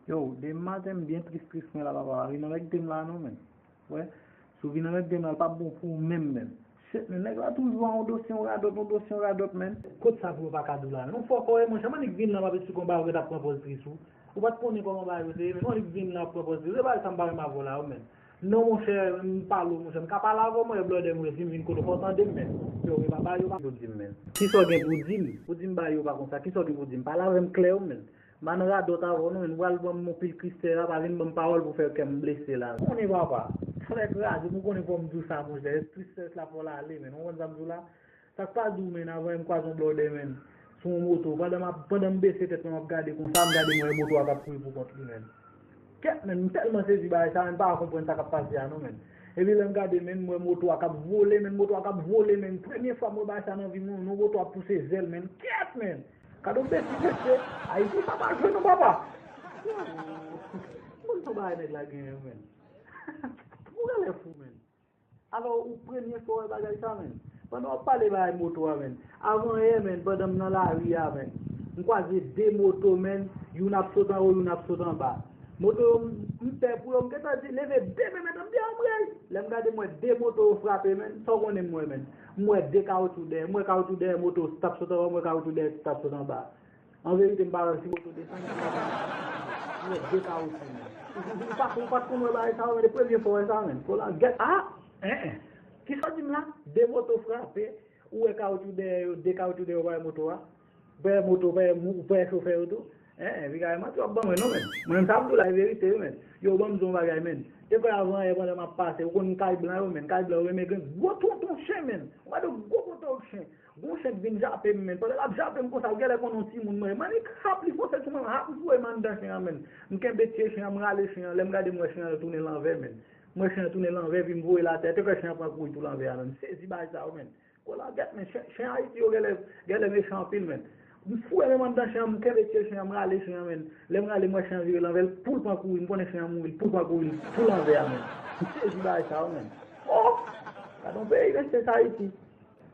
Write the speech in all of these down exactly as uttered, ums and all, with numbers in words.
Yo, demen maten m byen tris tris mwen la papa. Pa vin anrègte m la non, menn. Wè, si w vin anrègte m la, l p ap bon pou ou menm, menn. Shit, menn, nèg la toujou a yon dosye, yon radòt, yon dosye, yon radòt, menn. Kot sa pou yo pa ka di w la, menn? Ou fò kò e monchè, m annik vin la, m ap esplike yon bagay ou t ap pran pòz tris ou. Ou pa t konnen kòman bagay yo te ye, menn. M annik vin la, ap pran pòz tris. Se bagay sa m pa renmen avè w la, yo, menn. Non, monchè, m pale w, monchè. M ka pale avè w, mwen, blòdè, mwen, si m vin kote w, fò w tande m, menn. Yo, e pa ba yo, pa yo di m, menn. Kisa w gen pou di m? Ou di m ba yo pa konsa. Kisa w gen pou di m? Pale avè m klè, yo, menn. M pa nan radòt avè w, non, menn. Ou pral ban m yon pil kristè la, pa vin ban m pawòl pou fè kè m blese la. Ou konnen, papa. Frè kraze, m konnen fò m di w sa, monchè. Tristès la fò l ale, menn. Ou konn sa m di w la? Sa k pa di w, menn, avan yè m kwaze yon blòdè, menn, sou yon moto. Pandan m ap, pandan m bese tèt mwen, m ap gade konsa, m gade m wè moto a k ap kouri pou kont li, menn. Kèt, menn, m tèlman sezi bagay sa, menn, m pa konprann sa k ap pase a non, menn. Epi lè m gade, menn, m wè moto a k ap vole, menn, moto a k ap vole, menn. Premye fwa m wè bagay sa nan vi m, yon moto ap pouse zèl, menn. Kèt, menn! Gade yon betiz, mesye! Ayiti, sa pa jwe non, papa! Moun sa bagay nèg la genyen, menn. Ou genlè fou, menn. Alò, ou premye fwa w wè bagay sa, menn. Pandan w ap pale bagay moto a, menn. Avan yè, menn, pandan m nan lari a, menn, m kwaze de moto, menn, youn ap sot anwo, youn ap sot anba. Moto yo, m, m pè pou yo, m gentan di, leve de men, mèt ann byen anbrey. Lè m gade, m wè de moto yo frape, menn. Sa w konnen m wè, menn? M wè de kawotchou dèyè, m wè kawotchou dèyè moto t ap sot anwo, m wè kawotchou dèyè t ap sot anba. An verite, m pa wè si moto desann, si moto desann. M wè de kawotchou, menn. Ou, ou, ou pa, ou pa t konn wè bagay sa yo, menn. E premye fwa w wè sa, menn. Kola, gèt, a! En, en. Kisa w di m la? De moto frape, ou wè kawotchou dèyè yo, de kawotchou dèyè yo, pa wè moto a. Pè moto, pè mou-, pè chofè yo tou. En, en, piga e manti w ap ban mwen non, menn. Mwen menm sa m di w la, e verite wi, menn. Yo ban m di w yon bagay, menn. Te kwè avan yè pandan m ap pase, ou konn kay blan yo, menn. Kay blan yo renmen gen gwo tonton chen, menn. Ou gade gwo tonton chen. Gon chen k vin jape m, menn. Pandan l ap jape m konsa, ou genlè konn yon timoun mwen. M annik hap li fonse sou mwen, hap m foure m anndan chen an, menn. M kenbe tye chen an, m rale chen an. Lè m gade, m wè chen an tounen lanvè, menn. M wè chen an tounen lanvè, epi m voye l atè. Te kwè chen an pran kouri tou lanvè a, menn. M sezi bagay sa yo, menn. Kola gèt, men chen, chen Ayiti yo genlè, genlè mechan anpil, menn. M foure men m anndan chen an, m kenbe tye chen an, m rale chen an, menn. Lè m rale, m wè chen an vire lanvè, l, pou l pran kouri, m konnen chen an mouri, l, pou l pran kouri, l tou lanvè a, menn. M sezi bagay sa yo, menn. Oh! Gade yon peyi, mesye, sa Ayiti.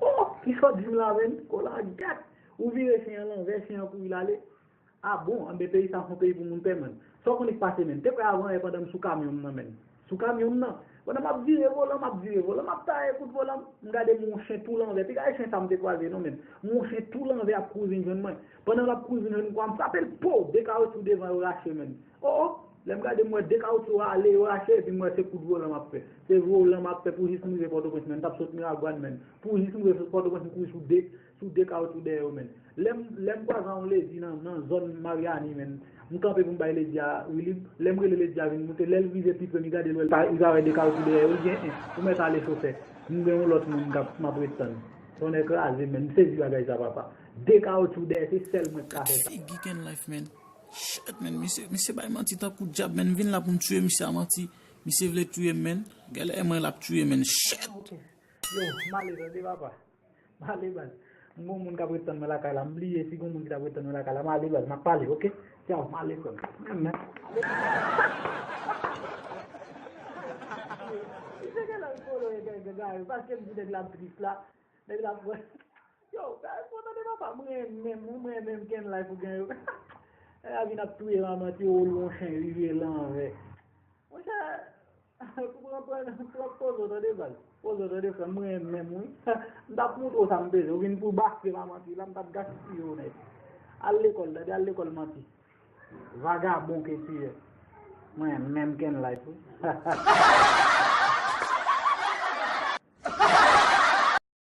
Oh! Kisa w di m la, menn? Kola gèt! Ou vire chen an lanvè, chen an kouri l ale. A bon, anben peyi sa se yon peyi pou moun pè, menn. Sa w konnen k pase, menn? Te kwè avan yè pandan m sou kamyon m nan, menn. Sou kamyon m nan. Pandan m ap vire volan, m ap vire volan, m ap taye kout volan, m gade m wè yon chen tou lanvè. Piga e chen sa m te kwaze non, menn. M wè yon chen tou lanvè ap kouri vin jwenn mwen. Pandan l ap kouri vin jwenn mwen, m frape l, po! De kawotchou devan yo rache, menn. O, o! Lè m gade, m wè de kawotchou ale, yo rache, epi m wè se kout volan m ap fè. Se volan m ap fè pou jis m rive Pòtoprens, menn. M t ap sot Miragwàn, menn. Pou jis m rive Pòtoprens, m kouri sou de sou de kawotchou dèyè yo, menn. Lè m, lè m kwaze a yon ledi nan, nan zòn Maryani, menn, m kanpe pou m bay ledi a rilib. Lè m rele ledi a vin moute, lè l rive pi pre, m gade l wè l pa, li pa wè de kawotchou dèyè yo, li di, en, en, ou mèt ale chofè. M gen yon lòt moun k ap, m ap ret tann. Tonnè kraze, menn, m sezi bagay sa, papa. De kawotchou dèyè, se sèl mwen k ka fè sa. Figi Ken Life, menn. Shit, menn, misye, misye bay manti tankou dyab, menn, m vin la pou m tiye misye a manti. Misye vle tiye m, menn. Genlè mwen l ap tiye, menn. Shit. Ok. Yo, m ale tande, papa. M ale baz. M gon moun k ap ret tann mwen lakay la. M bliye si gon moun ki t ap ret tann mwen lakay la. M ale baz. M ap pale, oke? Tchaw, m ale frè m. Menm, menm. Misye gen lè l kolo e gen, gen, gen, paske m di nèg la ap tris la. Nèg la ap wè. Yo, fè respon tande papa. M renmen m, wi, m renmen m Ken Life ou gen yo. Nèg la vin ap touye m a manti, ou lwe yon chen, li vire lanvè. Monchè, pran, pran, pran poze w tande baz. Poze w tande frè m, mwen menm wi. M t ap montre w sa m bezwen. Ou vin pou baske m a manti la, m t ap gaspiye w nèt. Al lekòl, tande, al lekòl manti. Vagabon ke tu es. Mwen menm Ken Life wi.